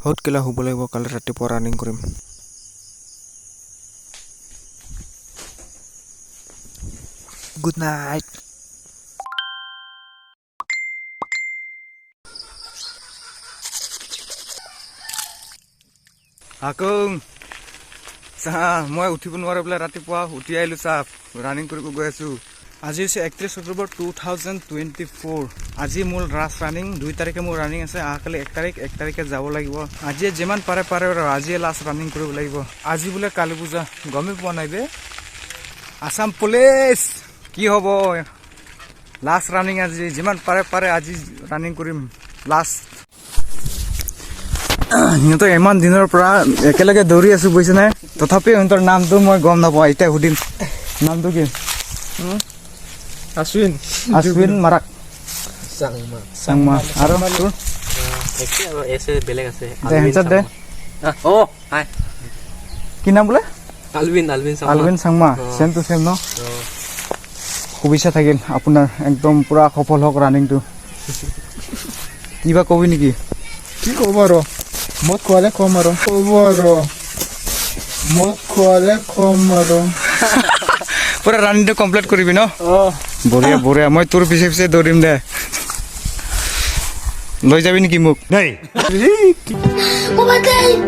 হত কেলা শুব লাগিব, কালি ৰাতিপুৱা ৰানিং কৰিম। Good night. আকৌ চাহ মই উঠিব নোৱাৰো বোলে, ৰাতিপুৱা উঠি আহিলোঁ। চাহ ৰানিং কৰিব গৈ আছোঁ। আজি হৈছে 31 অক্টোবৰ 2024। আজি মোৰ লাষ্ট ৰানিং। 2 তাৰিখে মোৰ ৰানিং আছে। অহাকালি 1 তাৰিখ, 1 তাৰিখে যাব লাগিব। আজিয়ে যিমান পাৰে পাৰে আৰু আজিয়ে লাষ্ট ৰানিং কৰিব লাগিব। আজি বোলে কালী পূজা, গমেই পোৱা নাই বে। আছাম পুলিচ কি হ'ব? লাষ্ট ৰানিং আজি, যিমান পাৰে পাৰে আজি ৰানিং কৰিম লাষ্ট। সিহঁতক ইমান দিনৰ পৰা একেলগে দৌৰি আছো, বুজিছেনে? তথাপিও সিহঁতৰ নামটো মই গম নাপাওঁ। এতিয়া সুধিম, নামটো কি? আশ্বিন। আশ্বিন মাৰাক। চাংমা। চাংমা। আৰু তোৰ? একে আৰু এছে বেলেগ আছে। দে, হেণ্ডছেট দে। অ হাই। কি নাম বোলে? আলবিন, আলবিন Changma. আলবিন Changma. Same to same ন? শুভেচ্ছা থাকিল আপোনাৰ, একদম পুৰা সফল হওক ৰানিংটো। কিবা কবি নেকি? কি ক'ব আৰু, মদ খোৱালে কম আৰু ক'ব আৰু, মদ খোৱালে কম আৰু। পুৰা ৰানিংটো কমপ্লিট কৰিবি ন? বঢ়িয়া বঢ়িয়া। মই তোৰ পিছে পিছে দৌৰিম দে। লৈ যাবি নেকি মোক? Oh my God!